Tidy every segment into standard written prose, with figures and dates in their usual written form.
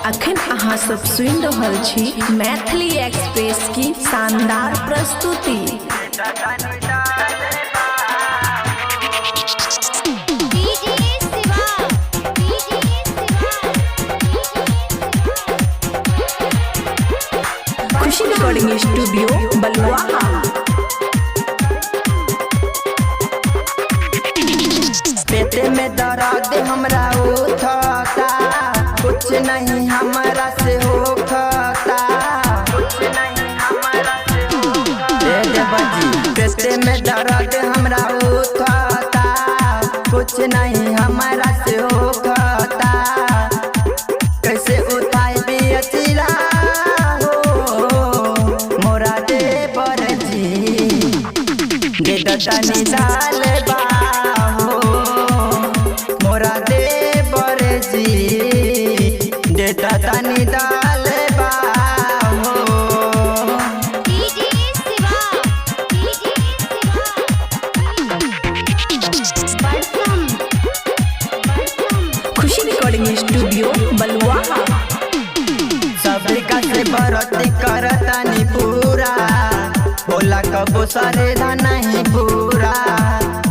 अखन अहाँ सब सुनि रहल छी मैथिली एक्सप्रेस की शानदार प्रस्तुति। DJ Shiva, DJ Shiva, Khushi recording studio Baluaha. पेटे में दर्द हमरा उठता, कुछ नहीं हमरा से होखता। कुछ नहीं हमरा से होखता। ए देवजी, पेटे में दर्द हमरा उठता, कुछ नहीं हमरा से होखता। कैसे उठाई बियचिरा हो मोरा दे पर जी, दे दतनी दाल बाहो मोरा दे बर जी, दे दतनी दाल बाहो। DJ Shiva, DJ Shiva, Barsam, Barsam. Khushi recording studio Baluaha. सबका से बरत करतानी पूरा, होला कबो सरेधा नहीं पूरा।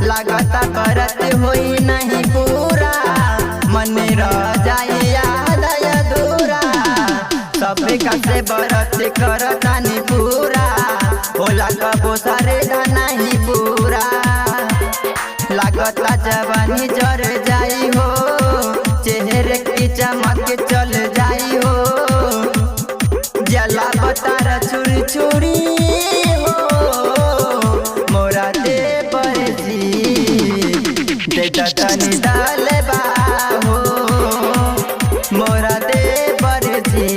लागता करत होई नहीं पूरा, मन रह जाई याद अधूरा। सबका से बरत करतानी पूरा, होला कबो सरेधा नहीं पूरा। लागता जवानी जर जाई हो, चेहरे की चमक चल जाई हो। जला बतार छुरी छुरी हो मोरा दे पर जी, दे दतनी दाल बाहो मोरा दे पर जी,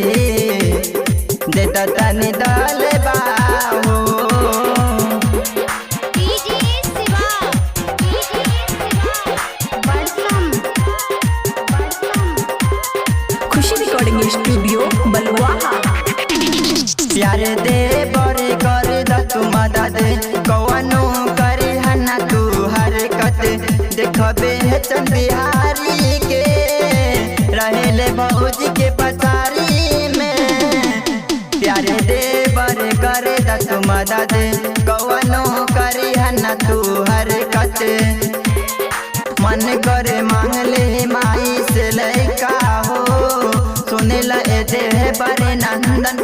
दे दतनी दाल बाहो। DJ Shiva, DJ Shiva, Barsam, Barsam. Khushi recording studio Baluaha. प्यार दे बरे कर द तू मदद, कवनो करे हना तू हरकत। देखबे चंद बिहारी के रहेले भौजी के पसारी में। प्यार दे बरे कर द तू मदद, कवनो करे हना तू हरकत। मन करे मांग ले माई से लैका हो, सुने ला ए देह बरे नंदन।